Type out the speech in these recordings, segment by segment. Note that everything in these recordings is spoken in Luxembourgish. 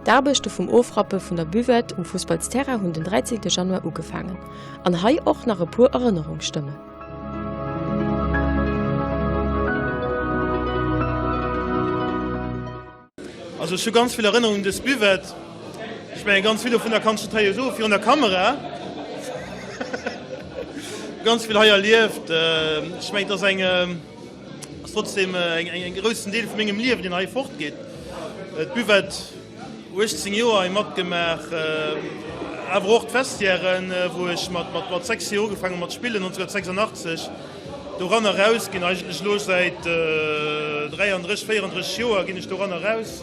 D'Aarbechte vum Ofrappe vun der Buvette um Fussballsterrain hunn den 13 Januar ugefaangen. An hei och nach e puer Erënnerungsstëmmen. Also ech hu ganz vill Erënnerungen un dës Buvette. Ech mengen ganz vill dovunner kanns du hei jo soe virun der Kamera. Ganz vill hei erlieft. Ech mengen et ass eng ass trotzdem eng eng groussen Deel vu mengem Liewen deen hei fortgeet. D'Buvette 18 Joer hei matgemaach, awer och d'Vestiairen, wou ech mat mat mat 6 Joer ugefaangen hu mat spillen 1986. Doran eraus ginn eigentlech elo säit 33, 34 Joer ginn ech doran eraus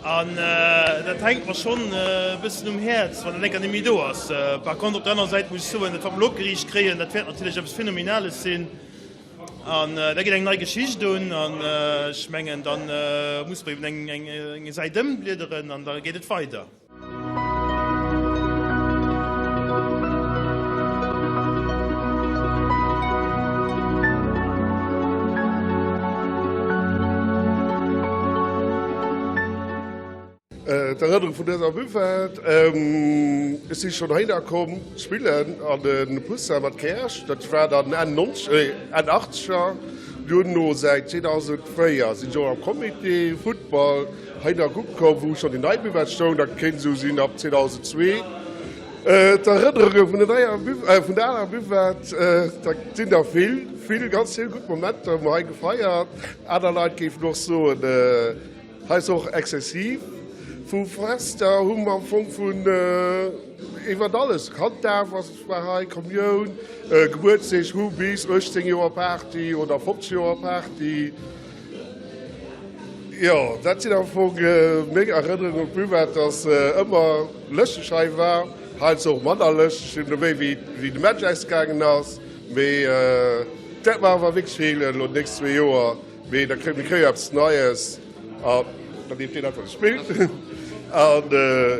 an dat hänkt mer schonn e bëssen um Häerz, wann dat enker net méi do ass. Par contre op der anerer Säit muss ech soen, dat wat mer elo opgeriicht kréien, dat wäert natierlech eppes Phänomenales sinn an da geet eng nei Geschicht un an ech mengen, da muss mer eben eng Säit ëmbliederen an da geet et weider. D'Erënnerung vun dëser Buvette, Ech si schonn heihinner komm spillen an de Poussin mat Käerch, dat war dann Enn Enn Achtzeger. Duerno säit 2004 sinn ech och am Comité Futtball. Hei nach ukomm, wou schonn déi nei Buvette stoung, dat kéint esou sinn ab 2002. D'Erënnerunge vun der neier vun der aler Buvette, dat sinn der vill, vill, ganz vill gutt Momenter hu mer hei gefeiert. Aner Leit géifen och soen, hei ass och exzessiv. Vu Fester hu mer am Fong vun iwwert alles, Kanddaf ass war hei, Kommioun, Gebuertsdeeg hu bis 18 Joer Party oder 50 Joer Party. Jo, dat sinn am Fong meng Erënnerungen un d'Buvette, dass ëmmer lëschteg hei war, heiansdo och manner lëschteg, je no wéi wéi de Match ausgaangen ass. Mee dat mer awer wierklech feelen elo déi nächst zwee Joer. Mee da kréie mir kréie eppes Neies an dann dierft deen einfach gespillt. An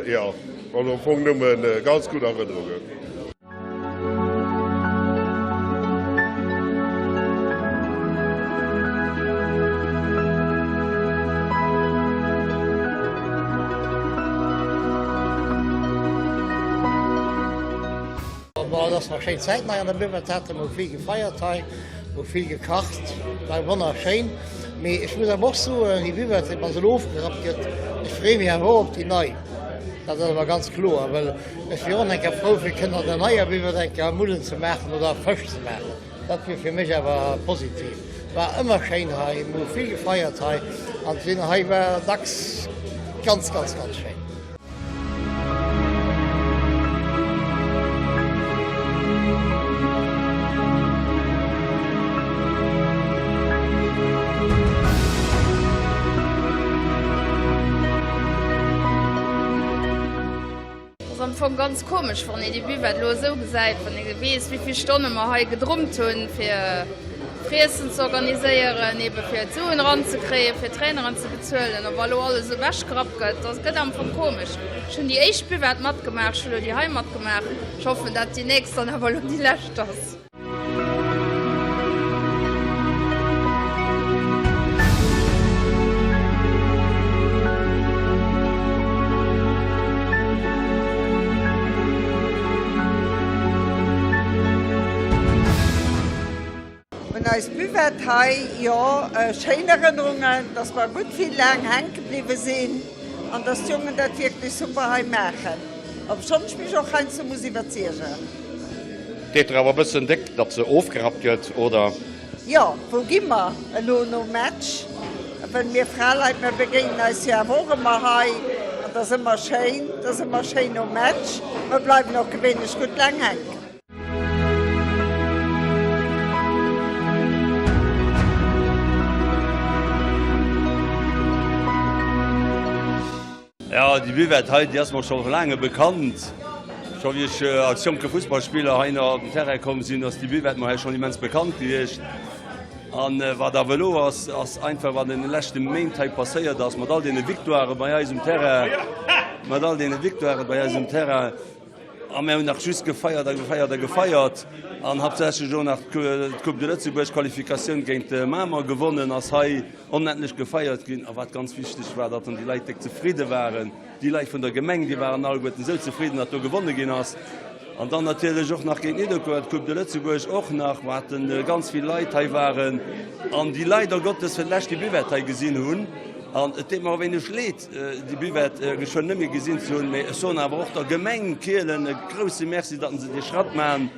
jo, also am Fong nëmme ganz gutt Erënnerungen. Bon, et ass nach schéin Zäiten hei an der Buvette, hate mer vill gefeiert hei, hu vill gekacht, war wonnerschéin. Mee ech muss awer och soen, déi Buvette, wa se elo ofgerappt gëtt, ech freeë mech awer och op déi nei. Dat ass awer ganz kloer, well Ech wier och eng Kéier frou fir kënnen an der neier Buvette eng Kéier Mullen ze maachen oder Fësch ze maachen. Dat wier fir mech awer positiv. War ëmmer schéin hei, mir hu vill gefeiert hei an sinn hei war dacks ganz, ganz, ganz schéin. Ass am Fong ganz komesch wann een déi Buvette elo esou gesäit, wann ee weess wéivill Stonne mer hei gedrummt hunn fir Friessen ze organiséieren, ebe fir d'Suen eranzekréien, fir d'Traineren ze bezuelen. A wa elo alles ewechgerappt gëtt, dat gëtt am Fong komesch. Ech hunn déi éischt Buvette matgemaach, ech hunn elo déi hei matgemaach. Ech hoffen, dat déi nächst dann awer elo déi lescht ass. Un eis Buvette hei, jo, schéin Erënnerungen, dass mer gutt vill laang hänke bliwwe sinn an dass d'Jongen dat wierklech super hei maachen, obschonn ech mech och heiansdo muss iwwerzeegen. Deet der awer bëssen déck datt se ofgerappt gëtt, oder? Jo, wou gi mer elo nom Match? Well mir Fraleit, mir begéinen eis jo awer och ëmmer hei an et ass ëmmer schéin, et ass ëmmer schéin nom Match. Mer bleiwen och gewéinlech gutt laang hänken. Jo, déi Buvette hei, déi ass mer scho laange bekannt. Scho wéi ech als jonke Fussballspiller hei nach op den Terrain komm sinn, ass déi Buvette mer hei schonn immens bekannt gewiescht. An wat awer elo ass, ass einfach, wat an deene leschte Méint hei passéiert ass, mat all deene Victoiren bei eis um Terrain, mat all deene Victoiren bei eis um Terrain. A mär hunn nach just gefeiert a gefeiert a gefeiert an haaptsächlech och nach d'Coupe de Lëtzebuerg Qualifikatioun géint Mamer gewonnen, ass hei onendlech gefeiert ginn. A wat ganz wichteg war, datt dann déi Leit déck zefridde waren, déi Leit vun der Gemeng, déi waren alleguerten esou zefridden, datt do gewonne ginn ass. An dann natierlech och nach géint Nidderkuer, d'Coupe de Lëtzebuerg och nach, wou haten ganz vill Leit hei waren an déi leider Gottes fir d'lescht déi Buvette hei gesinn hunn. An et deet mer e wéineg leed, déi Buvette geschwënn net méi gesinn ze hunn, mee ech soen awer och der Gemeng Kielen e grouse Merci, datt se dee Schratt maachen,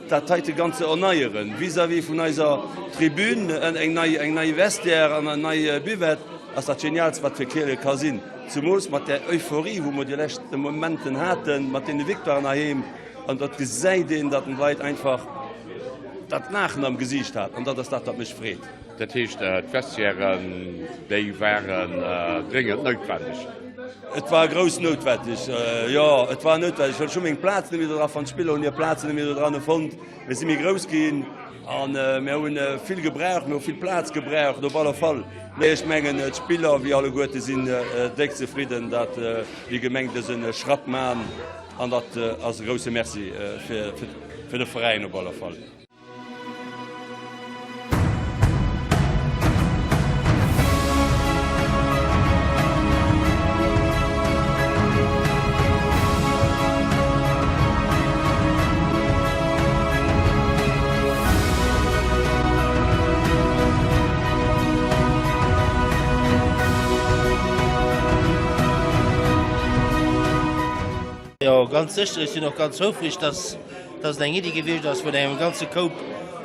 dat heite ganz ze erneieren vis-à-vis vun eiser Tribün, eng nei, eng nei Vestiaire an eng nei Buvette ass dat Geniaalst, wat fir Kiele ka sinn. Zemoos mat där Euphorie, wou mer déi lescht Momenten haten, mat deene Victoiren heiheem, an dat gesäit een, datt den Leit einfach dat Laachen am Gesiicht hat, an dat ass dat, wat mech freet. Dat heescht, d'Vestiairen, déi waren dréngend noutwendeg? Et war grouss noutwendeg, jo, et war noutwendeg, well ech hu meng Plaz net méi do dra fonnt, d'Spiller hunn hir Plazen net méi do dran fonnt. Mir si méi grouss ginn a mir hu vill gebraucht, mir hu vill Plaz gebraucht op alle Fall. Mee ech mengen, d'Spiller wéi alleguerte sinn déck zefridden, datt déi Gemeng dëse Schratt man an dat ass e grousse Merci fir de Veräin op alle Fall. Jo, ganz sécher. Ech sinn och ganz houfreg, dass dass et eng Iddi gewiescht ass vun engem ganze Koup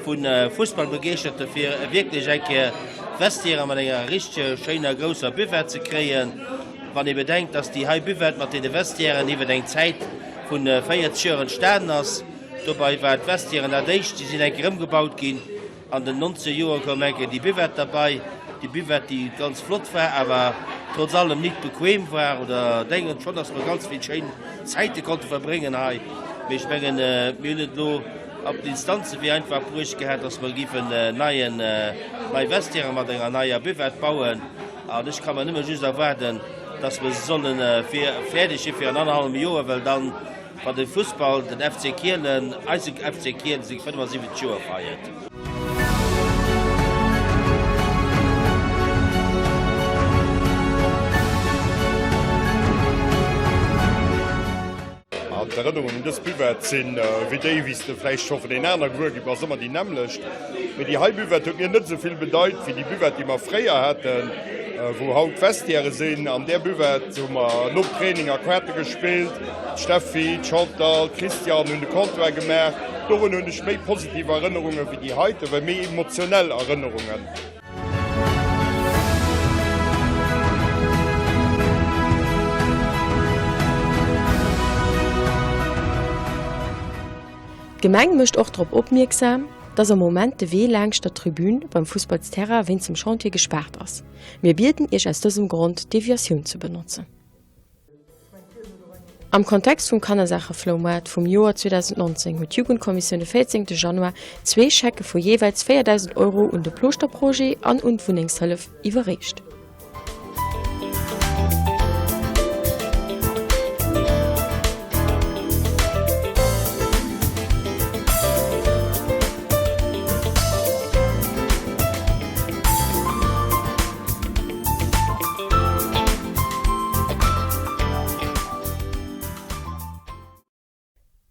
vu Fussballbegeeschterte fir wierklech eng Kéier d'Vestiaire mat enger richtege schéiner grousser Buvette ze kréien. Wann ee bedenkt, dass déi hei Buvette mat deene Vestiairen iwwer eng Zäit vu 40 Joer entstanen ass, dobei war d'Vestiairen dat éischt, déi sinn eng Kéier ëmgebaut ginn, an den 90er Joer koum eng Kéier déi Buvette derbei, déi Buvette, déi ganz flott war, awer trotz allem nit bequem war oder dengen schonn, dass mer ganz vill schéin Zäite konnte verbréngen hei. Mee ech mengen, mir hunn et elo op den Instanzewee einfach bruecht gehat, dass mer géifen neien, nei Vestiairen mat enger neier Buvette bauen. An ech ka mer nëmme just erwaarden, dass mer se solle fäerdeg si fir an annerhallem Joer, well dann, wann de Fussball, den FC Kielen, eise FC Kielen seng 75 Joer feiert. An d'Erënnerungen un dës Buvette sinn wéi déi, wéi s de vläicht scho vun deenen aner gewuer gi bass, ëmmer déi nämmlecht. Mee déi hei Buvette huet mir net esou vill bedeit wéi déi Buvette, déi mer fréier haten, wou haut d'Vestiaire sinn. An där Buvette hu mer nom Training a Kaarte gespillt. D'Steffi, d'Chantal, d'Christiane hunn de Comptoir gemaach. Dorun hunn ech méi positiv Erënnerunge wéi déi heiten, well méi emotionell Erënnerungen. D'Gemeng mécht och drop opmierksam, dass am Moment de Wee laangscht der Tribün beim Fussballsterrain wéinst dem Chantier gespaart ass. Mir bieden Iech aus dësem Grond d'Deviatioun ze benotzen. Am Kontext vum Kannersaachefloumaart vum Joer 2019 huet d'Jugendkommissioun de 14 Januar zwee Schecke vu jeeweils 4.000 Euro un de Plooschterprojet an un d'Wunnengshëllef iwwerreecht.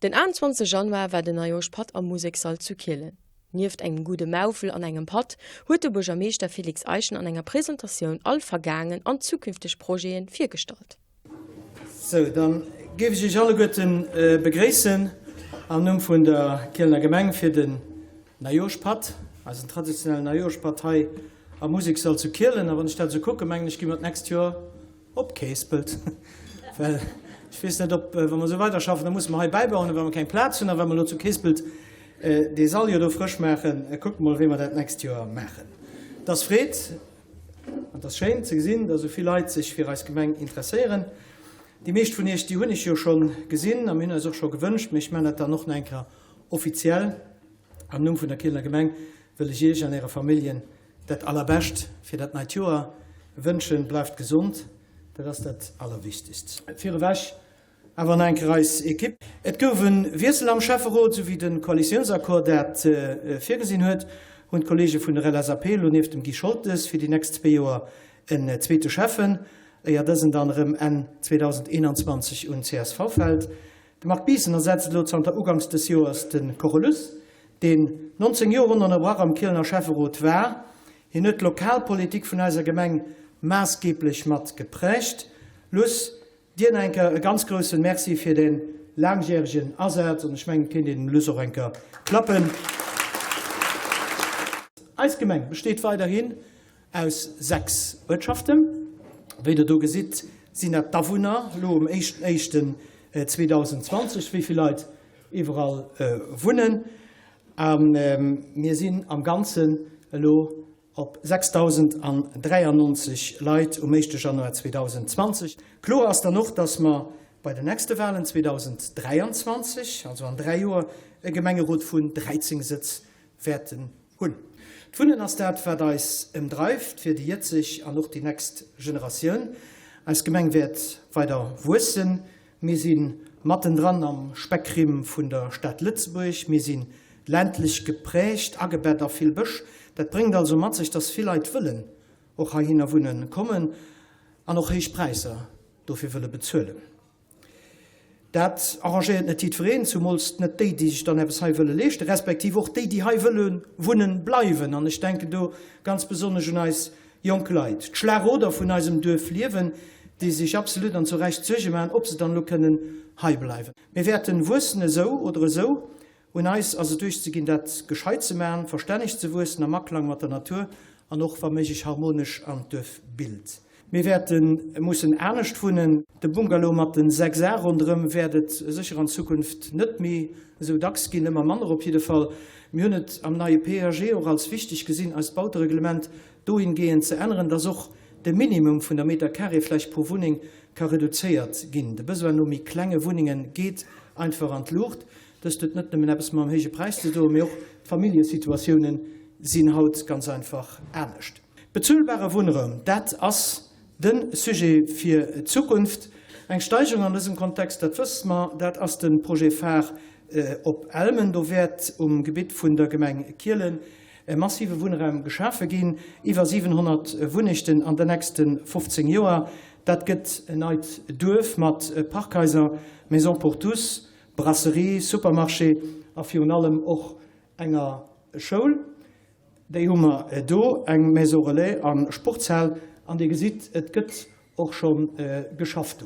Den 21 Januar war den Neijoerschpatt am Musekssall zu Kielen. Nieft engem gudde Maufel an engem Patt huet de Buergermeeschter Félix Eischen an enger Presentatioun all vergaangen an zukünfteg Projete virgestallt. Sou, dann géif ech Iech alleguerten begréissen am Numm vun der Kielener Gemeng fir den Neijoerschpatt, eisen traditionellen Neijoerschpatt hei am Musekssall zu Kielen. A wann ech dat esou kucken, mengen ech, gi mer d'nächst Joer op Keespelt, well ech weess net, ob, wa mer esou weiderschaffen, da musse mer hei bäibauen, well mer keng Plaz hunn. A well mer elo zu Keespelt dee Sall jo do frësch maachen, kucke mer mol, wéi mer dat d'nächst Joer maachen. Et ass Freed. An et ass schéin ze gesinn, datt esou vill Leit sech fir eis Gemeng interesséieren. Déi meescht vun Iech, déi hunn ech jo scho gesinn a mir hunn eis och scho gewënscht, mee ech maachen dat dann och nach eng Kéier offiziell, Am Numm vun der Kielener Gemeng wëll ech Iech an Äre Familljen dat Allerbescht fir dat neit Joer wënschen. Bleift gesond, dat ass dat Allerwichtegst. Virewech. Awer nach eng Kéier eis Ekipp. Et gouf e Wiessel am Schäfferot, esou wéi de Koalitiounsaccord dat virgesinn huet, hunn d'Kolleege vun der LSAP elo nieft dem Guy Scholtes fir déi nächst zwee Joer en zweete Schäffen, éier dësen dann erëm Enn 2021 un csv fält. De Marc Biissen ersetzt elo zanter Uganks dës Joers de Coche Luss, deen 19 Joer onënnerbrach am Kielener Schäfferot war. Hien huet d'Lokalpolitik vun eiser Gemeng maassgeeblech mat geprägt. Luss, Dir nach eng Kéier e ganz groussen Merci fir deen laangjäregen Asaz an ech mengen et kéint een dem Luss och eng Kéier klappen. Eis Gemeng besteet weiderhin aus 6 Uertschaften. Wéi der do gesitt sinn dat d'Awunner elo um éischten éischten 2020, wéi vill Leit iwwerall wunnen. A mir sinn am Ganzen elo Op 6.093 Leit um éischte Januar 2020. Kloer ass dann och, dass mer bei den nächste Wahlen 2023, also an 3 Joer, e Gemengerot vun 13 Sëtz wäerten hunn. D'Wunnen ass dat, wat eis ëmdreift fir déi jëtzeg an och déi nächst Generatioun. Eis Gemeng wäert weider wuessen. Mir si mattendran am Speckrimm vun der Stad Lëtzebuerg. Mir si ländlech geprägt, agebett a vill Bësch. Dat bréngt also mat sech, dass vill Leit wëllen och heihinner wunne kommen an och héich Präisser dofir wëlle bezuelen. Dat arrangéiert net jiddwereen, zumools net déi, déi sech dann eppes hei wëlle leeschten, respektiv och déi, déi hei wëlle wunne bleiwen. An ech denken do ganz besonnesch un eis Jonk Leit, d'Schlagoder vun eisem Duerfliewen, déi sech absolut an zu Recht Suerge maachen, ob se dann elo kënnen hei bleiwen. Mir wäerten wuessen, esou oder esou. Un eis ass et duerchzeginn, dat gescheit ze maachen, verstänneg ze wuessen, am Aklang mat der Natur an och wa méiglech harmonesch an d'Duerfbild. Mir wäerte mussen anescht wunnen. De Bungalow mat de 6 Ar ronderëm wäert et sécher an Zukunft net méi esou dacks ginn, ëmmer manner op jidde Fall. Mir hunn et am neie PAG och als wichteg gesinn, eist Bautereglement dohingehend ze änneren, dass och de Minimum vun der Meter-carré-Fläch pro Wunneng ka reduzéiert ginn. De Besoin no méi klenge Wunnenge geet einfach an d'Luucht. Dëst huet net nëmmen eppes mam héije Präis ze doen, mee och d'Familljesituatioune sinn haut ganz einfach anescht. Bezuelbare Wunnraum, dat ass de Sujet fir d'Zukunft. Eng Steigerung an dësem Kontext, dat wësse mer, dat ass de Projet phare op Elmen. Do wäert um Gebitt vun der Gemeng Kielen e massive Wunnraum geschafe ginn, iwwer 700 Wunnechten an den nächste 15 Joer. Dat gëtt en neit Duerf mat Parkhaiser, Maison pour tous, Brasserie, Supermarché a virun allem och enger Schoul. Déi hu mer do, eng Maison relais a Sportshal. An Dir gesitt, et gëtt och scho geschafft do.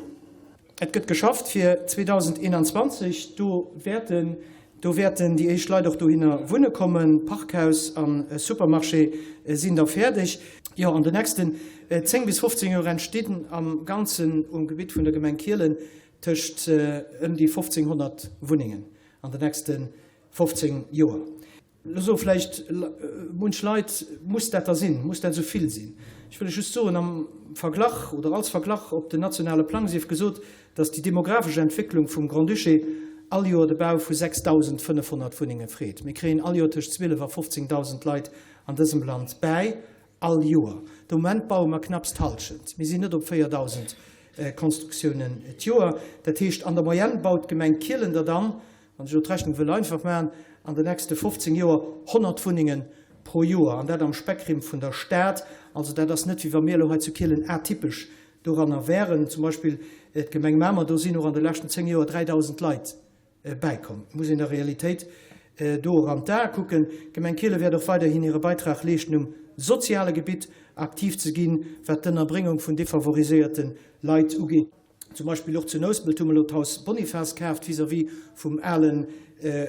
Et gëtt geschafft fir 2021, do wäerten, do wäerten déi éischt Leit och dohinner wunne kommen. Parkhaus a Supermarché sinn da fäerdeg. Jo, an den nächsten 10 bis 15 Joer entstinn am Ganzen um Gebitt vun der Gemeng Kielen tëscht ëm déi 1.500 Wunnengen an den nächste 15 Joer. Lo soe vläicht munch Leit, Muss dat da sinn? Muss dat esou vill sinn? Ech wëll lech just soen, am Verglach oder als Verglach op den nationale Plang sief gesot, dass déi demografesch Entwécklung vum Grand-Duché all Joer de Bau vu 6.500 Wunnenge freet. Mir kréien all Joer tëscht 12 a 15.000 Leit an dësem Land bäi, all Joer. De Moment baue mer knapps d'Hallschent. Mir sinn net op 4.000 Konstruktiounen d'Joer. Dat heescht, an der Moyenne baut d'Gemeng Kielen der dann Wann ech elo d'Rechnung wëll einfach maachen, an den nächste 15 Joer 100 Wunnenge pro Joer, an dat am Speckrimm vun der Stad. Also dat ass net, wéi wa mir elo hei zu Kielen atypesch doranner wären. Zum Beispill d'Gemeng Mamer, do sinn och an de leschten 10 Joer 3.000 Leit bäikomm. Et muss een der Realitéit do och an d'Ae kucken. D'Gemeng Kiele wäert och weiderhin hire Beitrag leeschten, um soziale Gebitt aktiv ze ginn, wat d'Ënnerbréngung vun defavoriséierte Leit ugeet. Zum Beispill och zu Nouspelt hu mer elo d'Haus Bonifas kaaft, vis-à-vis vum ale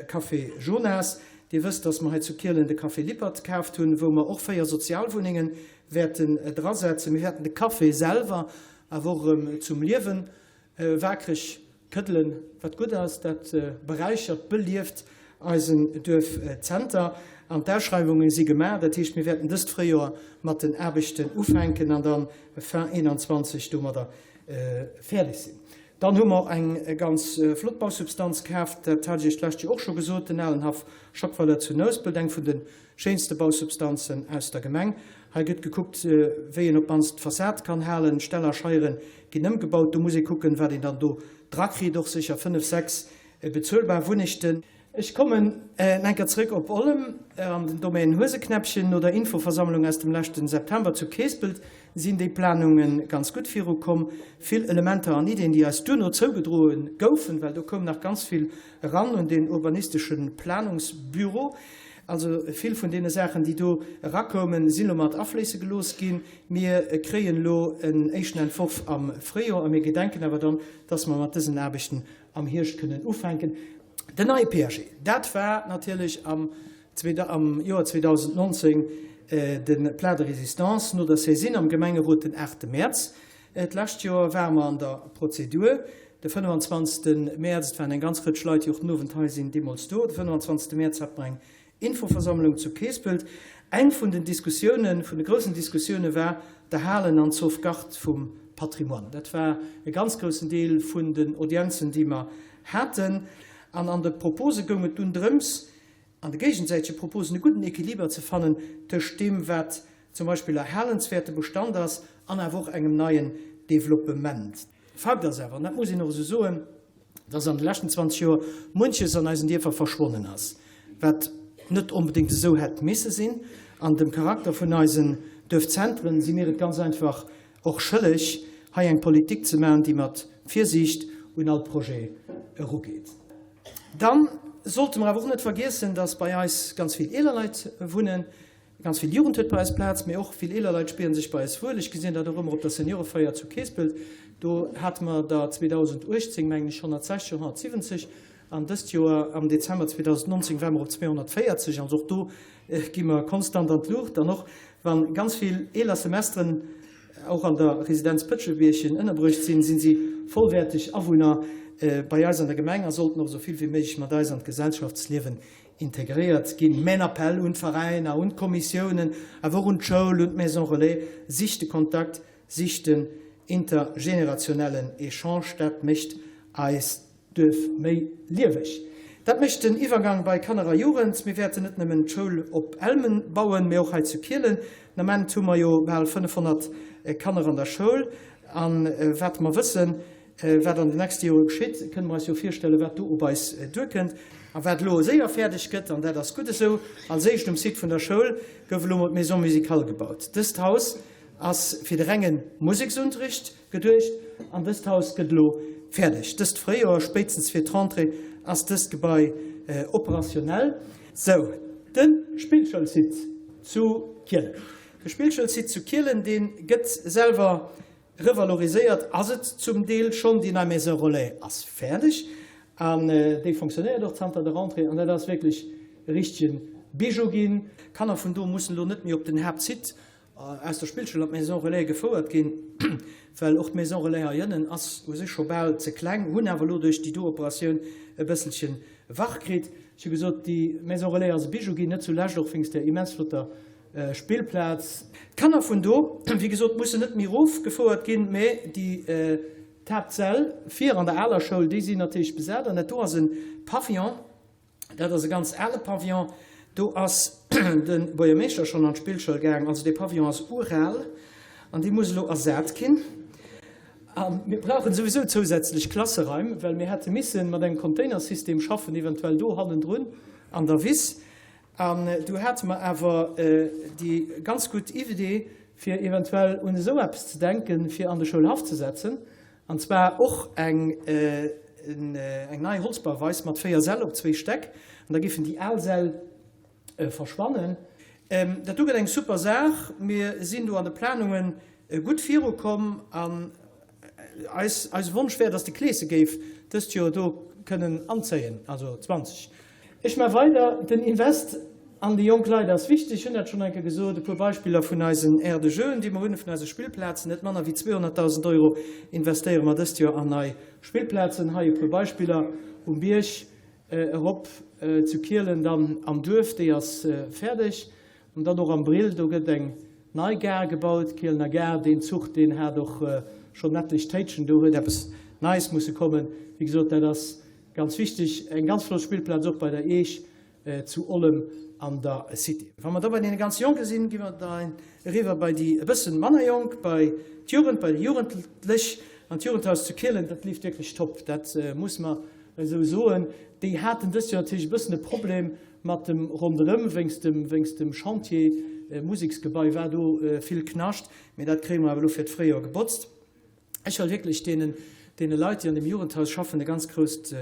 Café Jonas. Dir wësst, dass mer hei zu Kielen de Café Lippert kaaft hunn, wou mer och 4 Sozialwunnenge wäerten drasetzen. Mir wäerten de Café selwer awer och erëm zum Liewen waakreg këddelen, wat gutt ass. Dat beräichert, belieft eisen Duerfzenter. An d'Ausschreiwunge si gemaach. Dat heescht, mir wäerten dëst Fréijoer mat den Aarbechten ufänken an dann fin 21 domadder fäerdeg sinn. Dann hu mer eng ganz flott Bausubstanz kaaft, dat hat ech Iech d'lescht Joer och scho gesot, den alen Haff Schockweiler zu Nouspelt, eng vun de schéinste Bausubstanzen aus der Gemeng. Hei gëtt gekuckt, wéi een op d'mannst d'Fassad kann halen. Ställ a Scheiere ginn ëmgebaut. Do muss ee kucken, wat een dann do drakritt. Och sécher fënnef, sechs bezuelbar Wunnechten. Ech kommen enker zréck op Ollem an den Domaine Hueseknäppchen. No der Infoversammlung aus dem leschten September zu Keespelt sinn déi Planunge ganz gutt virukomm. Vill Elementer an Iddien, déi eis duerno zougedroe goufen, well do koum nach ganz vill eran un deen urbanistesche Planungsbüro. Also vill vun deene Saachen, déi do erakoumen, sinn elo mat afléisse gelooss ginn. Mir kréien elo en éischten Entworf am Fréijoer a mir gedenken awer dann, dass mer mat dësen Aarbechten am Hierscht kënnen ufänken. Den neie PAG, dat war natierlech am am Joer 2019 de Plat de résistance no der Saisine am Gemengerot den 8 Mäerz. D'lescht Joer ware mer an der Prozedur. De 25. Mäerz, et waren eng ganz Rëtsch Leit, déi och den Owend hei sinn, deemools do, de 25. Mäerz hate mer eng Infoversammlung zu Keespelt. Eng vun den Diskussiounen, vun de groussen Diskussioune war d'Erhalen an d'Sauvegarde vum Patrimoine. Dat war e ganz groussen Deel vun den Audienzen, déi mer haten. An an de Propose goung et dunn drëms, an de géigesäitege Proposen e gudden Equiliber ze fannen tëscht deem, wat zum Beispill erhalenswäerte Bestand ass an awer och engem neien Developpement. Fakt ass awer, an dat muss een och esou soen, dass an de leschten 20 Joer munches an eisen Dierfer verschwonnen ass, wat net onbedéngt esou hätt misse sinn. An dem Charakter vun eisen Duerfzentren si mir et ganz einfach och schëlleg, hei eng Politik ze maachen, déi mat Virsiicht un all Projet erugeet. Da sollte mer awer och net vergiessen, dass bei eis ganz vill eeler Leit wunnen. Ganz vill Jugend huet bei eis Plaz, mee och vill eeler Leit spieren sech bei eis wuel. Ech gesinn dat och ëmmer op der Seniorefeier zu Keespelt. Do hate mer der 2018, mengen ech, 160, 170 an dëst Joer am Dezember 2019 ware mer op 240. Also och do gi mer konstant an d'Luucht. An och wa ganz vill eeler Semesteren och an der Residenz Pëtschebierchen ënnerbruecht sinn, sinn si vollwäerteg Awunner bei eis an der Gemeng a sollten och esou vill wéi méiglech mat eis an d'Gesellschaftsliewen Integréiert ginn. Mäin Appell un d'Veräiner, un d'Kommissiounen, awer och un d'Schoul, un d'Maison Relais, Sicht de Kontakt, sicht den intergenerationellen Echange, dat mécht eist Duerf méi lieweg. Dat mécht den Iwwergang bei Kanner a Jugend. Mir wäerten net nëmmen d'Schoul op Elmen bauen, mee och hei zu Kielen. Den Ament hu mer jo bal 500 Kanner an der Schoul. A wat mer wëssen, Wat an den nächste Jore geschitt, kënne mer eis jo virstellen, wat do op eis duerkënnt. A wat elo séier fäerdeg gëtt, an dat ass gutt esou, als éischt um Site vun der Schoul gouf elo mol d'Maison musicale gebaut. Dëst Haus ass fir de renge Museksunterricht geduecht an dëst Haus gëtt elo fäerdeg. Dëst Fréijoer, spéitstens fir d'Rentrée, ass dëst Gebai operationell. Sou, de Spillschoulsite zu Kielen. De Spillschoulsite zu Kielen, dee gëtt selwer Revaloriséiert ass et zum Deel schonn. Déi nei Maison Relais ass fäerdeg an déi fonctionnéiert och zanter der Rentrée an dat ass wierklech e richtege Bijou ginn. D'Kanner vun do mussen elo net méi op den Haaptsite aus der Spillschoul an d'Maison Relais gefouert ginn, well och d'Maison Relais hei ënnen ass u sech scho bal ze kleng, hunn awer elo duerch déi do Operatioun e bësselche wach kritt. Ech hu gesot, déi Maison Relais ass e Bijou ginn, net zulescht och wéinst där immens flotter Spillplaz. D'Kanner vun do, wéi gesot, mussen net méi erof gefouert ginn, mä déi d'Haaptsäll vir an der aler Schoul, déi sinn natierlech besat. An dat do ass e Pavillon, dat ass e ganz ale Pavillon. Do ass de Buergermeeschter schonn an d'Spillschoul gaang. Also dee Pavillon ass ural an dee muss elo ersat ginn. A mir brauchen souwisou zousätzlech Klasseraim, well mir hätte misse mat engem Containersystem schaffen, eventuell do hannendrun an der Wiss. An du hate mer awer déi ganz gutt Iwdee, fir eventuell un esou eppes ze denken, fir an de Schoulhaff ze setzen, an zwar och eng eng nei Holzbauweis mat 4 Säll op zwéi Stäck, an da géifen déi al Säll verschwannen. Dat do gëtt eng super Saach. Mir sinn do an de Planunge gutt virukomm an eis eise Wonsch wär, dass de Kleese géif dëst Joer do kënnen anzéien, also 20. Ech maache weider. Den Invest an déi jonk Leit ass wichteg. Ech hunn dat schonn eng Kéier gesot. E puer Beispiller vun eisen Aires de jeuxen, déi mer hunn, vun eise Spillplazen. Net manner wéi 200.000 Euro investéiere mer dëst Joer an nei Spillplazen. Hei e puer Beispiller, um Bierg erop zu Kielen, dann am Duerf, déi ass fäerdeg, an dann och am Brill, do gëtt eng nei Gare gebaut, Kielener Gare. Deen Zuch, deen hat och schonn etlech Téitschen, do huet eppes Neies musse kommen. Wéi gesot, dat ass Ganz wichteg, eng ganz flott Spillplaz och bei der Eech zu Ollem. an der Cité. Wa mer da bei deene ganz Jonke sinn, gi mer da eriwwer bei déi e bëssen manner Jonk, bei d'Jugend, bei déi Jugendlech. An d'Jugendhaus zu Kielen, dat leeft wierklech top, dat muss mer esou soen. Déi haten dëst Joer natierlech e bëssen e Problem mat dem Ronderëm, wéinst dem, wéinst dem Chantier, Museksgebai war do vill Knascht, mee dat kréie mer awer elo fir d'Fréijoer gebotzt. Ech wëll wierklech deenen, deene Leit, déi an dem Jugendhaus schaffen, e ganz grousst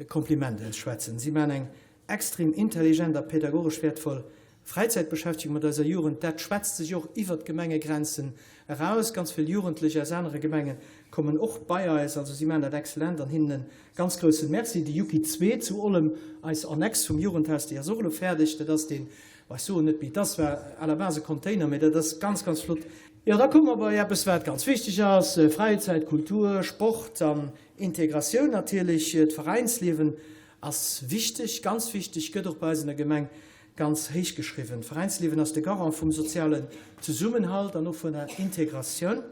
Kompliment ausschwätzen. Si maachen eng Extrem intelligent a pädagogesch wäertvoll Fräizäitbeschäftegung mat eiser Jugend. Dat schwätzt sech och iwwert d'Gemengegrenzen eraus. Ganz vill Jugendlech aus anere Gemenge kommen och bei eis. Also si maachen dat exzellent an hinnen e ganz groussen Merci. De Juki 2 zu Ollem, eis Annex vum Jugendhaus, déi ass och elo fäerdeg. Dat ass deen, bon ech soen net méi, et ass zwar à la base e Container, mä dat ass ganz, ganz flott. Jo, da komme mer bei eppes wat ganz wichteg ass, Fräizäit, Kultur, Sport an Integratioun natierlech, d'Veräinsliewen Ass wichteg, ganz wichteg, gëtt och bei eis an der Gemeng ganz héich geschriwwen. D'Veräinsliewen ass de Garant vum sozialen Zesummenhalt an och vun der Integratioun.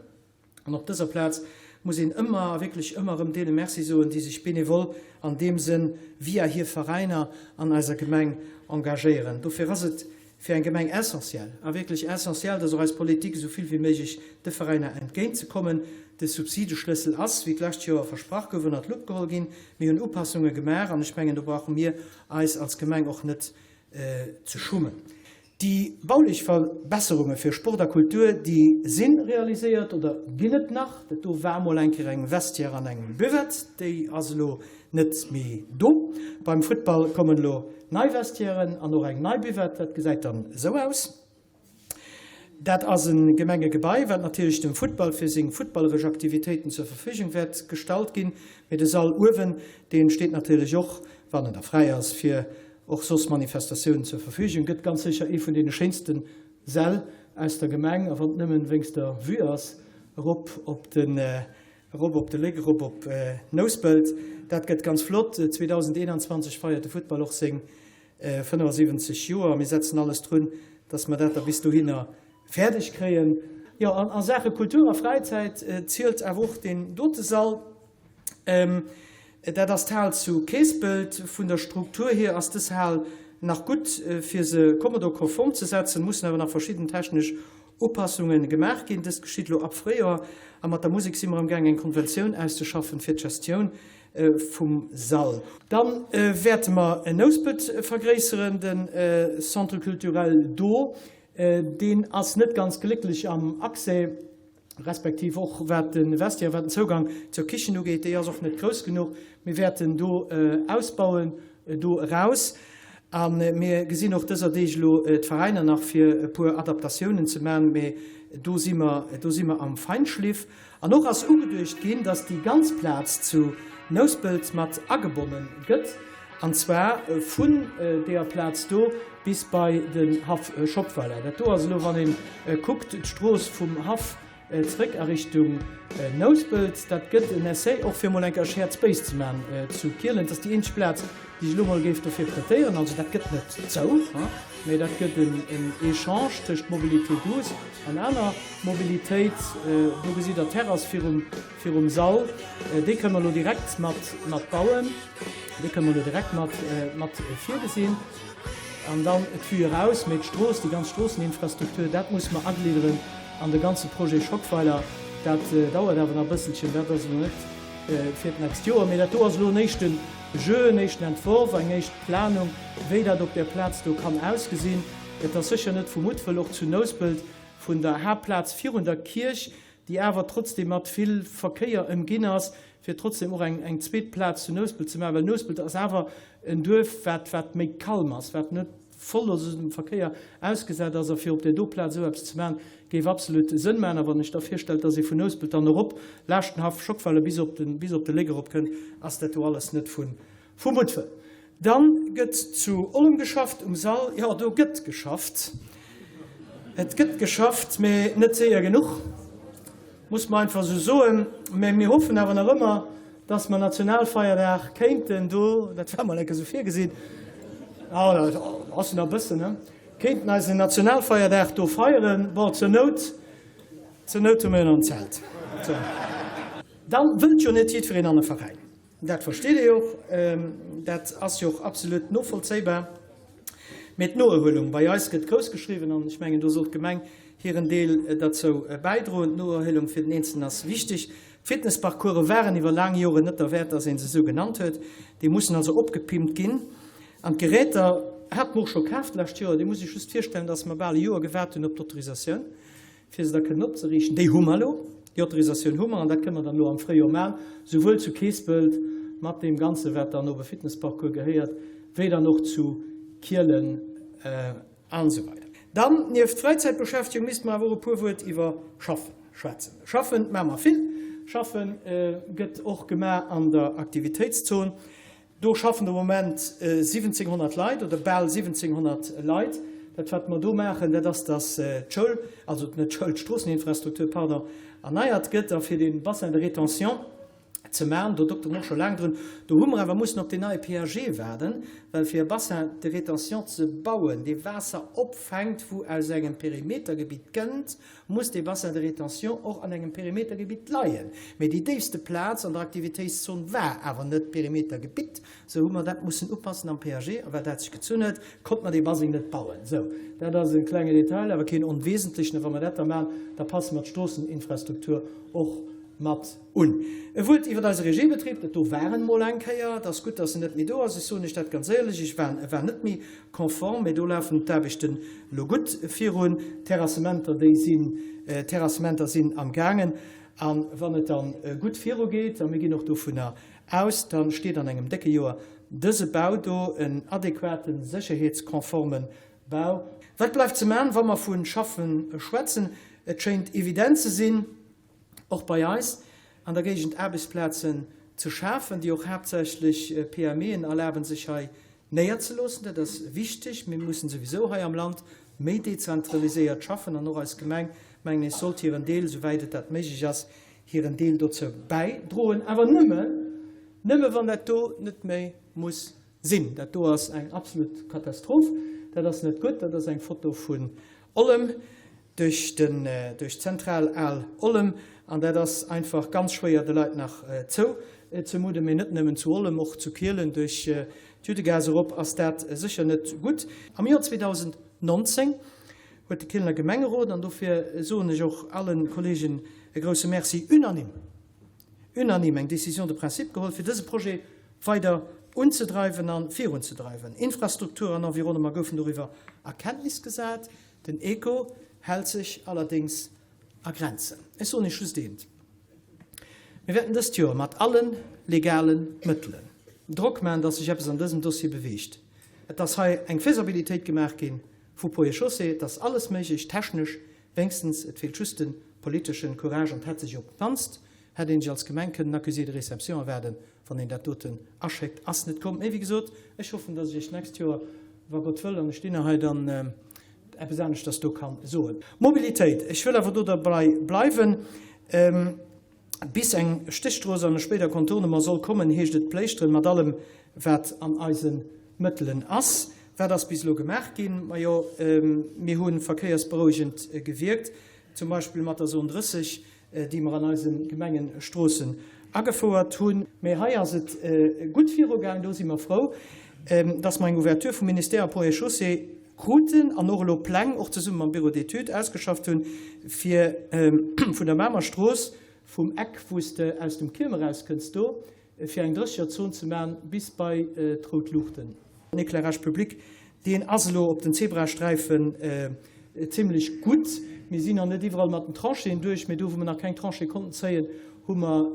An op dëser Plaz muss een ëmmer a wierklech ëmmer erëm deene Merci soen, déi sech benevol an deem Sënn via hir Veräiner an eiser Gemeng engagéieren. Dofir ass et fir eng Gemeng essentiell, a wierklech essentiell, dass och eis Politik esou vill wéi méiglech de Veräiner entgéint ze kommen. De Subsideschlëssel ass, wéi d'lescht Joer versprach gouf, ënnert d'Lupp geholl ginn. Mir hunn Upassunge gemaach an ech mengen, do brauche mir eis als Gemeng och net ze schummen. Déi baulech Verbesserunge fir Sport a Kultur, déi si realiséiert oder ginn et nach. Dat do war mol eng Kéier eng Vestiaire an eng Buvette, déi ass elo net méi do. Beim Futtball kommen elo nei Vestiairen an och eng nei Buvette. Dat gesäit dann esou aus. Dat ass e Gemengegebai, wat natierlech dem Futtball fir seng futtballeresch Aktivitéiten zur Verfügung wäert gestallt ginn. Mee de Sall uewen, dee steet natierlech och, wann en da fräi ass, fir och soss Manifestatiounen zur Verfügung. Gëtt ganz sécher ee vun deene schéinste Säll aus der Gemeng, a wann et nëmmen wéinst der Vue ass, erop op den Erop op de Léck, erop op Nouspelt. Dat gëtt ganz flott. 2021 feiert de Futtball och seng 75 Joer. Mir setzen alles drun, dass mer dat da bis dohinner fäerdeg kréien. Jo, an a Saache Kultur a Fräizäit zielt awer och deen dote Sall. Dat ass d'Hal zu Keespelt. Vun der Struktur hier ass dës Hal nach gutt, fir se Commodore-konform ze setzen, mussen awer nach verschidden technesch Upassunge gemaach ginn. Dëst geschitt elo ab Fréijoer a mat der Musek si mer am Gaang eng Konventioun auszeschaffen fir d'Gestioun vum Sall. Dann wäerte mer Nouspelt vergréisseren, de Centre culturel do, deen ass net ganz glécklech am Accès, respektiv och wat de Vestiaire, wat den Zougang zur Kichen ugeet, déi ass och net grouss genuch. Mir wäerten do ausbauen do eraus. A mir gesinn och dëser Deeg elo d'Veräiner nach fir e puer Adaptatiounen ze maachen, mä do si mer, do si mer am Feinschliff. An och ass ugeduecht ginn, dass déi ganz Plaz zu Nouspelt mat agebonne gëtt, an zwar vun deeër Plaz do bis bei den Haff Schockweiler. Dat do ass elo, wann ee kuckt, d'Strooss vum Haff Zréck a Richtung Nouspelt. Dat gëtt en Essai och fir mol eng Kéier Shared Space ze man zu Kielen. Et ass déi eenzeg Plaz, déi ech elo mol géif dofir prêtéieren. Also dat gëtt net zou, mä dat gëtt en Echange tëscht Mobilité douce an aner Mobilitéit. Do gesitt Der d'Terrass virum, virum Sall. Déi kënne mer elo direkt mat, mat bauen. Déi kënne mer elo direkt mat, mat virgesinn. An dann d'Vue eraus, mee d'Strooss, déi ganz Stroosseninfrastruktur, dat musse mer aglidderen an de ganze Projet Schockweiler. Dat dauert awer nach e bësselchen, dat ass elo net fir d'nächst Joer. Mee dat do ass elo en éischte Jeu, en éischten Entworf, eng éischt Planung, wéi dat op där Plaz do kann ausgesinn. Et ass sécher net vu Muttwëll, och zu Nouspelt, vun der Haaptplaz virun der Kierch, déi awer trotzdem mat vill Verkéier ëmginn ass, fir trotzdem och eng eng zweet Plaz zu Nouspelt ze maachen, well Nouspelt ass awer en Duerf, wat wat méi calme ass, wat net voll ass, dem Verkéier ausgesat ass, a fir op där do Plaz esou eppes ze maachen, géif absolut Sënn maachen. A wann ech da virstellen, dass ee vun Nouspelt dann erop laascht den Haff Schockweiler bis op de bis op de Léck erop kënnt, ass dat do alles net vu vu Muttwëll. Dann gëtt zu Ollem geschafft, um Sall, jo do gëtt geschafft. Et gëtt geschafft, mee net séier genuch, muss mer einfach esou soen. Mä mir hoffen awer nach ëmmer, dass mer Nationalfeierdag kéinten do, dat war mol enke sou virgesinn, ah dat ass jo nach e bëssen, ne, kéinten eisen Nationalfeierdag do feieren. Bon, zur Nout, zur Nout hu mer jo nach en Zelt. Sou. Dann wëllt jo net jiddwereen an e Veräin. Dat versteet ee jo och, dat ass jo och absolut novollzéibar. Mee d'Noerhuelung bei eis gëtt grouss geschriwwen an ech mengen, do soll d'Gemeng hiren Deel derzou bäidroen. D'Noerhuelung fir den Eenzelen ass wichteg. D'Fitnessparcourse waren iwwer laang Joren net derwäert, dass ee se esou genannt huet. Déi mussen also opgepimpt ginn. An d'Geräter hate mer och scho kaf d'lescht Joer. Dir musst Iech just virstellen, dass mer bal e Joer gewaart hunn op d'Autorisatioun, fir se da kënnen opzeriichten. Déi hu mer elo. Déi Autorisatioun hu mer an dat kënne mer dann elo am Fréijoer maachen, souwuel zu Keespelt mat deem Ganze wat dann op e Fitnessparcours gehéiert, wéi dann och zu Kielen an esou weider. Dann, nieft Fräizäitbeschäftegung, misste mer awer och e puer Wuert iwwer Schaffen schwätzen. Schaffen maache mer vill. Schaffe gëtt och gemaach an der Aktivitéitszon. Do schaffen de Moment 1.700 Leit oder bal 1.700 Leit. Dat, wat mer do maachen, dat ass, dass d'Schoul, also net d'Schoul, d'Stroosseninfrastruktur, pardon, erneiert gëtt a fir dee Bassin de rétention ze maachen, do doktere mer och scho laang drun, do hu mer awer mussen op deen neie PAG waarden, well fir e Bassin de rétention ze bauen, dee Waasser opfänkt, wou aus engem Perimetergebitt kënnt, muss dee Bassin de rétention och an engem Perimetergebitt leien. Mee déi déifste Plaz an der Aktivitéitszon war awer net Perimetergebitt. Sou hu mer dat mussen upassen am PAG. A well dat sech gezunn huet, konnte mer dee Baseng net bauen. Sou, dat ass e klenge Detail, awer keen onwesentlechen. A wa mer dat da maachen, da passe mer d'Stroosseninfrastruktur och mat un. E Wuert iwwer eise Regiebetrib, Dat do war en mol eng Kéier. Et ass gutt, dass en net méi do ass. Ech soen Iech dat ganz éierlech, ech war, e war net méi konform, mee do lafen d'Aarbechten elo gutt virun. D'Terrassementer, déi sinn, d'Terrassementer sinn am gaangen. A wann et da gutt virugeet, a mir ginn och dovunner aus, da steet an engem décke Joer dëse Bau do, en adequaten, sécherheetskonforme Bau. Wat bleift ze man, wa mer vu schaffen schwätzen? Et schéint evident ze sinn, och bei eis an der Géigend Aarbechtsplazen ze schafen, déi och haaptsächlech PMEen erlaben, sech hei néierzeloossen. Dat ass wichteg. Mir mussen souwisou hei am Land méi dezentraliséiert schaffen an och eis Gemeng, mengen ech, sollt hiren Deel, souwäit et dat méiglech ass, hiren Deel dozou bäidroen, awer nëmme, nëmme wann dat do net méi muss sinn. Dat do ass eng absolut Katastroph. Dat ass net gutt. Dat ass eng Foto vun Ollem. Duerch den, duerch d'zentral al Ollem, an dat ass einfach ganz schwéier de Leit nach zou ze mudden, mee net nëmmen zu Ollem, och zu Kielen duerch d'Juddegaass erop ass dat sécher net gutt. Am Joer 2019 huet de Kielener Gemengerot, an dofir soen ech och allen Kollegen e grousse Merci, unanime, unanime eng Décision de principe geholl, fir dëse Projet weider unzedreiwen a virunzedreiwen. Infrastruktur an Environnement goufen doriwwer a Kenntnis gesat. Den Echo hält sech allerdéngs a Grenzen. Ech soen Iech just eent, Mir wäerten dëst Joer mat alle legale Mëttelen Drock maachen, datt sech eppes an dësem Dossier beweegt. Et ass hei eng Faisabilitéit gemaach gi vu Ponts et Chaussées. Et ass alles méiglech, technesch wéinstens. Et feelt just de politeschen Courage an et hätt sech op d'mannst hätt een sech als Gemeng kënnen Accusé de réception erwaarden, wann een dat doten aschéckt. Ass net komm. Mee wéi gesot, ech hoffen, dass ech Iech d'nächst Joer, wa Gott wëll an ech stinn hei, dann eppes aneschters do ka soen. Mobilitéit, ech wëll awer do derbei bleiwen. Bis eng Stéchstrooss an e spéider Contournement soll kommen, heescht et pléischteren mat allem, wat an eise Mëttelen ass. Wat ass bis elo gemaach ginn? Majo, mir hu verkéiersberouegend gewierkt, zum Beispill mat der Zone 30, déi mer an eise Gemengestroossen agefouert hunn. Mee hei ass et gutt virugaang. Do si mer frou, dass mer eng Ouverture vum Ministère a Ponts et Chaussées kruten an och elo Pläng, och zesumme mam Bureau d'études, ausgeschafft hunn, fir vun der Mamer Strooss, vum Eck, wou s de aus dem Kierm erauskënns, do, fir eng Drécherzon ze maachen bis bei d'rout Luuchten. Den Éclairage public, deen ass elo op den Zebrasträifen zimlech gutt. Mir sinn nach net iwwerall mat den Tranchéen duerch, mee do, wou mer nach keng Tranchée konnten zéien, hu mer,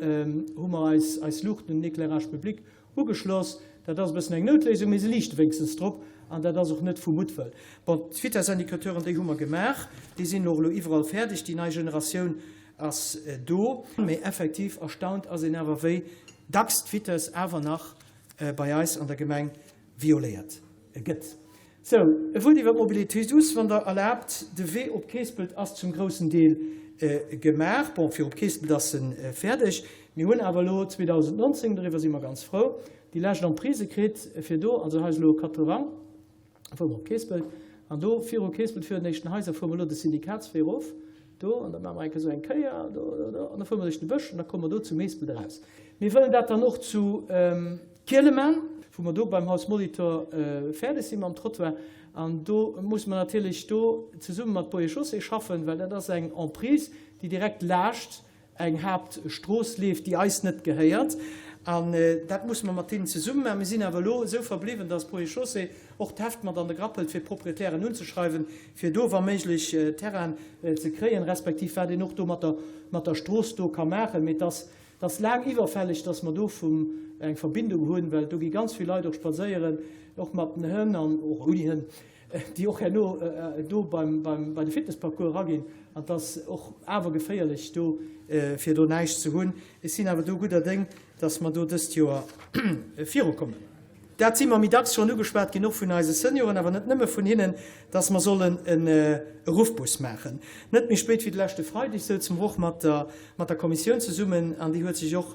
hu mer eis, eis Luuchten un den Éclairage public ugeschloss. Dat ass e bëssen eng Noutléisung, mee se liichte wéinstens drop an dat ass och net vu Muttwëll. Bon, d'Vitessindicateuren, déi hu mer gemaach, déi sinn och elo iwwerall fäerdeg. Déi nei Generatioun ass do. Mee effektiv erstaunt ass een awer, wéi dacks d'Vitess awer nach bei eis an der Gemeng violéiert gëtt. Sou, e Wuert iwwer d'Mobilité douce, wann Der erlaabt. De Wee op Keespelt ass zum groussen Deel gemaach. Bon, fir op Keespelt ass e fäerdeg. Mir hunn awer elo 2019, doriwwer si mer ganz frou, déi lescht Emprise kritt, fir do, also hei ass elo 80, Fuere mer op Keespelt an do viru Keespelt, virun den éischten Haiser, fuere mer elo de Syndikatswee erof do an da maache mer eng Kéier esou eng Kéier do, do, do an da fuere mer duerch de Bësch an da komme mer do zu Meespelt eraus. Mir wëllen dat dann och zu. Kiele man, wou mer do beim Haus Molitor fäerdeg si mam Trottoir. An do musse mer natierlech do zesumme mat Ponts et Chaussées schaffen, well dat ass eng Emprise, déi direkt laascht eng Haaptstrooss leeft, déi eis net gehéiert. An dat musse mer mat deenen zesumme maachen. Mir sinn awer elo esou verbliwwen, dass Ponts et Chaussées och d'Heft mat an de Grapp hëlt, fir d'Proprietären unzeschreiwen, fir do wa méiglech Terrainen ze kréien, respektiv wat een och do mat der, mat der Strooss do ka maachen. Mee et ass Et ass laang iwwerfälleg, dass mer do vum eng Verbindung hunn, well do gi ganz vill Leit och spadséieren, och mat den Hënn an och ouni Hënn, déi och herno do beim, beim, bei de Fitnessparcours eraginn. An et ass och awer geféierlech do, fir do näischt ze hunn. Ech sinn awer do gudder Déng, dass mer do dëst Joer virukommen. Dat si mer méi dacks schonn ugeschwat ginn, och vun eise Senioren, awer net nëmme vun hinnen, dass mer sollen e Ruffbus maachen. Net méi spéit wéi de leschte Freideg souze mer och mat der, mat der Kommissioun zesummen an déi huet sech och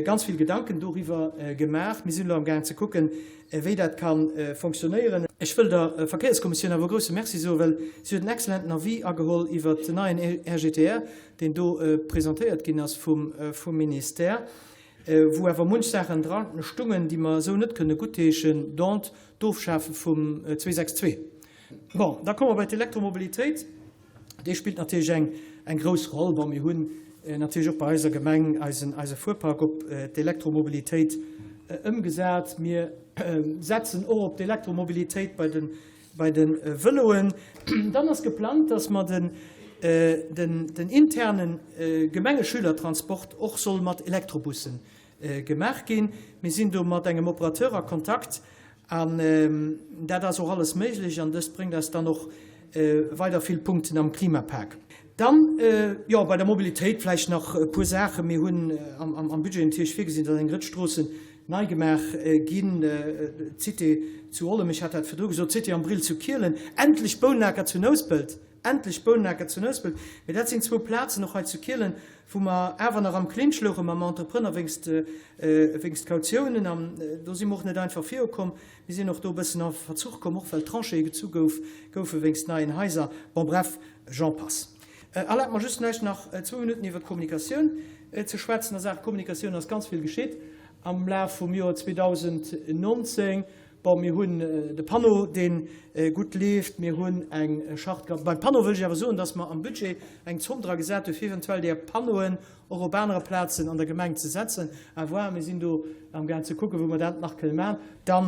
ganz vill Gedanken doriwwer gemaach. Mir sinn elo amgaang ze kucken, wéi dat ka fonctionnéieren. Ech wëll der Verkéierskommissioun awer e grouse Merci soen, well si huet en exzellenten Avis ageholl iwwert den neien RGTR, deen do presentéiert ginn ass vum Ministère. wou awer munch Saachen dra stungen, déi mer esou net kënne guttheeschen, dont d'Ofschafe vum 262. Bon, da komme mer bei d'Elektromobilitéit. Déi spillt natierlech eng, eng grouss Roll. Bon, mir hunn natierlech och bei eiser Gemeng eisen, eise Fuerpark op d'Elektromobilitéit ëmgesat. Mir setzen och op d'Elektromobilitéit bei de Bei de Vëloen. Dann ass geplangt, dass mer den den interne Gemengeschülertransport och soll mat Elektrobusse gemaach ginn. Mir sinn do mat engem Operateur a Kontakt an dat ass och alles méiglech an dëst bréngt eis dann och weider vill Punkten am Klimapak. Dann, jo, bei der Mobilitéit vläicht nach e puer Saachen. Mir hunn am Budget natierlech virgesinn, dass eng Rëtsch Stroossen nei gemaach ginn, d'Cité zu Ollem, ech hat dat virdru gesot, d'Cité am Brill zu Kielen, endlech Bounenacker zu Nouspelt, endlech Bounenacker zu Nouspelt, mee dat sinn zwou Plazen och hei zu Kielen, wou mer awer nach am Clinch louche mam Entrepreneur wéinst, wéinst Kautiounen an do si mer och net einfach virukomm. Mir sinn och do e bëssen a Verzuch komm, och well Tranchéë gezu gouf, goufe wéinst neien Haiser. Bon, bref, j'en passe. Erlaabt mer just vläicht nach zwou Minutten iwwert d'Kommunikatioun ze schwätzen. A Saache Kommunikatioun ass ganz vill geschitt am Laf vum Joer 2019. Bon, mir hunn de Panneau, dee gutt leeft. Mir hunn eng Charte. Beim Panneau wëll ech awer soen, dass mer am Budget eng Zomm dra gesat hu fir eventuell där Panneauen och op anere Plazen an der Gemeng ze setzen. À voir, mir sinn do amgaang ze kucken, wou mer dat nach kënne maachen. Da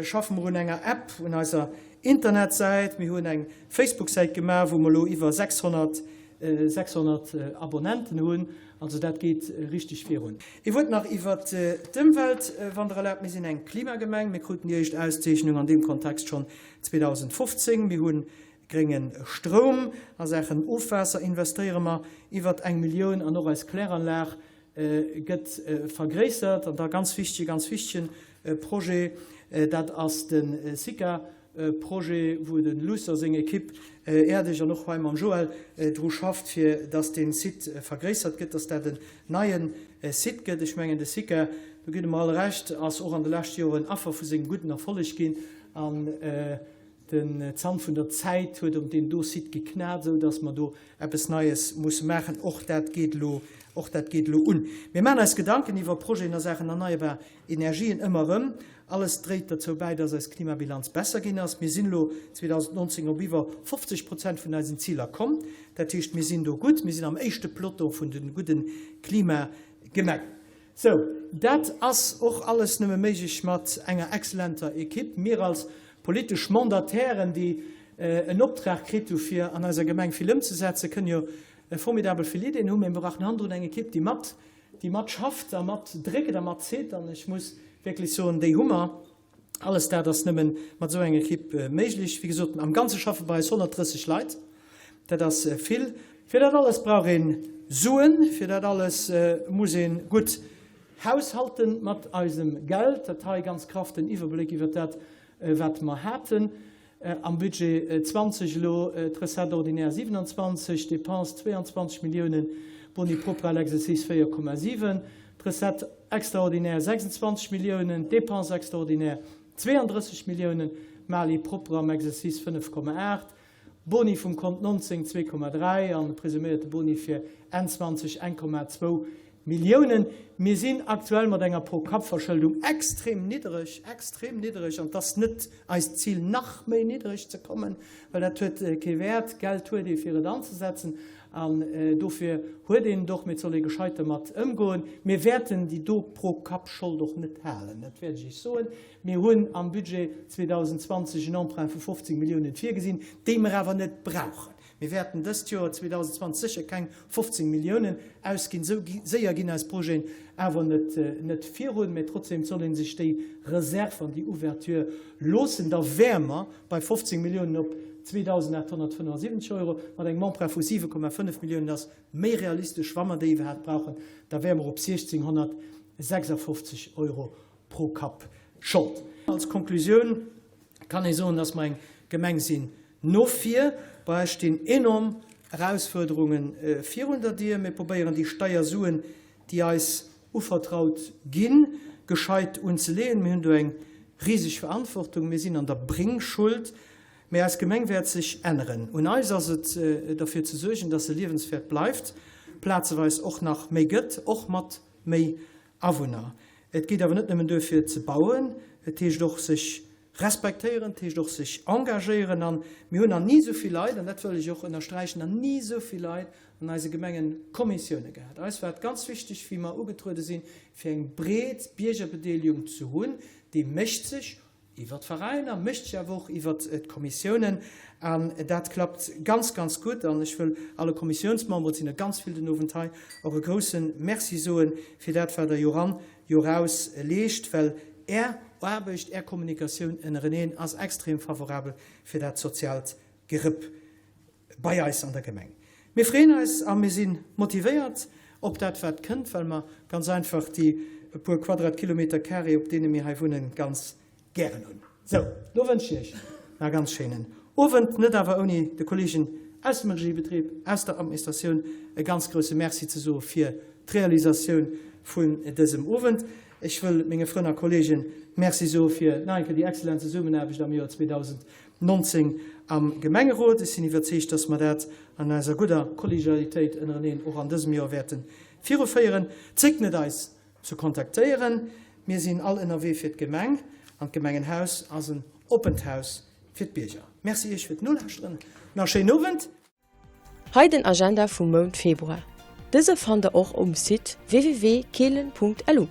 schaffe mer un enger App, un eiser Internetsäit. Mir hunn eng Facebook-Säit gemaach, wou mer elo iwwer 600, 600 Abonnenten hunn. Also dat geet richteg virun. Ee Wuert nach iwwert d'Ëmwelt, wann Der erlaabt. Mir sinn eng Klimagemeng. Mir kruten déi éischt Auszeechnung an deem Kontext schonn 2015. Mir hu grénge Stroum. A Saachen Ofwaasser investéiere mer iwwert eng Millioun an och eis Kläranlag gëtt vergréissert. An da ganz wichtege, ganz wichtegen Projet, dat ass de Sika-Projet, wou de Luss a seng Ekipp äerdeg an och hei mam Joël dru schafft, fir dass dee Site vergréissert gëtt, dass dat en neie Site gëtt. Ech mengen, de Sika, do gitt Der mer all Recht, ass och an de leschte Joren Affer vu sengem gudden Erfolleg ginn. An Den Zant vun der Zäit huet op deem do Site geknat, esou dass mer do eppes Neies musse maachen. Och dat geet elo, och dat geet elo un. Mir maachen eis Gedanken iwwer Projeten a Saachen erneierbar Energien ëmmer erëm. Alles dréit derzou bäi, dass eis Klimabilanz besser ginn ass. Mir sinn elo 2019 op iwwer 50 Prozent vun eisen Ziler komm. Dat heescht, mir sinn do gutt. Mir sinn am éischte Peloton vun de gudde Klimagemengen. Sou, dat ass och alles nëmme méiglech mat enger excellenter Equipe. Mir als politesch Mandatairen, déi en Optrag kritt hu fir an eiser Gemeng vill ëmzesetzen, kënnen jo formidabel vill Ideeën hunn, mä mir brauchen hannendrun eng Equipe, déi mat, déi mat schafft a mat dréckt a mat zitt. An ech muss wierklech soen, déi hu mer. Alles dat ass nëmmen mat esou enger Equipe méiglech. Wéi gesot, am Ganze schaffe bei eis 130 Leit. Dat ass vill. Fir dat alles brauch ee Suen. Fir dat alles muss ee gutt haushalte mat eisem Geld. Dat hei ganz graff den Iwwerbléck iwwer dat, wat mer haten am Budget 20. Elo d'Recettes ordinaires 27, d'Dépenses 22 Milliounen, Boni propre à l'exercice 4,7. D'Recettes extraordinaires 26 Milliounen, d'Dépenses extraordinaires 32 Milliounen, Mali propre am Exercice 5,8, Boni vum Kont 19 2,3 an de presuméierte Boni fir Enn 20 1,2. Milliounen. Mir sinn aktuell mat enger Pro-Kapp-Verschëldung extrem niddereg, extrem niddereg, an et ass net eist Zil, nach méi niddereg ze kommen, well dat huet kee Wäert. Geld huet ee fir et anzesetzen an dofir huet een et och, mee et soll ee gescheit dermat ëmgoen. Mir wäerten déi do Pro-Kapp-Schold och net halen, dat wäert ech Iech soen. Mir hunn am Budget 2020 en Emprunt vu 15 Milliounen virgesinn, déi mer awer net brauchen. Mir wäerten dëst Joer 2020 sécher keng 15 Milliounen ausginn. Esou séier ginn eis Projeten awer net net virun. Mä trotzdem soll ee sech déi Reserve an déi Ouverture loossen. Da wäre mer bei 15 Milliounen op 2.875 Euro. Mat engem Emprunt vu 7,5 Milliounen ass méi realistesch, wa mer déi iwwerhaapt brauchen, da wäre mer op 1.656 Euro pro Kapp Schold. Als Konklusioun kann ee soen, dass mer eng Gemeng sinn no vir. Bei eis stinn enorm Erausfuerderunge virun der Dier. Mir probéieren déi Steiersuen, déi eis uvertraut ginn, gescheit unzeleeën. Mir hunn do eng riseg Verantwortung. Mir sinn an der Bringschuld. Mee eis Gemeng wäert sech änneren. Un eis ass et, derfir ze suergen, dass se liewenswäert bleift, plazeweis och nach méi gëtt, och mat méi Awunner. Et geet awer net nëmmen duer fir ze bauen, et heescht och sech respektéieren, et heescht och sech engagéieren. An mir hunn nach ni esou vill Leit, an dat wëll ech och ënnersträichen, nach ni esou vill Leit an eise Gemengekommissioune gehat. Eis war et ganz wichteg, wéi mer ugetruede sinn, fir eng breet Biergerbedeelegung ze hunn. Déi mécht sech Iwwer d'Veräiner, mécht sech awer och iwwer d'Kommissiounen. An dat klappt ganz, ganz gutt. An ech wëll alle Kommissiounsmemberen, et sinn der ganz vill den Owend hei, och e grouse Merci soe fir dat, wat Der Joran, Joraus leescht, well Är Aarbecht, Är Kommunikatioun ënnereneen ass extrem favorabel fir dat soziaalt Gerëpp. bei eis an der Gemeng. Mir freeën eis a mir si motivéiert op dat wat kënnt, well mer ganz einfach déi e puer Quadratkilometer carré, op deene mir hei wunnen, ganz gären hunn. Sou, lo wënsch ech iech nach e ganz schéinen Owend, net awer ouni de Kollegen aus dem Regiebetrib, aus der Administratioun e ganz grousse Merci ze soe fir d'Realisatioun vun dësem Owend. Ech wëll menge Frënn a Kollegen Merci soe fir nach eng Kéier déi excellent Zesummenaarbecht am Joer 2000. 19 am Gemengerot. Ech sinn iwwerzeegt, dass mer dat an eiser gudder Kollegialitéit ënnereneen och an dësem Joer wäerte viruféieren. Zéckt net eis ze kontaktéieren. Mir sinn all ënnerwee fir d'Gemeng an d'Gemengenhaus ass en oppent Haus fir d'Bierger. Merci Iech fir d'Nolauschteren. Nach e schéinen Owend. Hei den Agenda vum Mount Februar. Dëse fannt der och um Site www.kehlen.lu.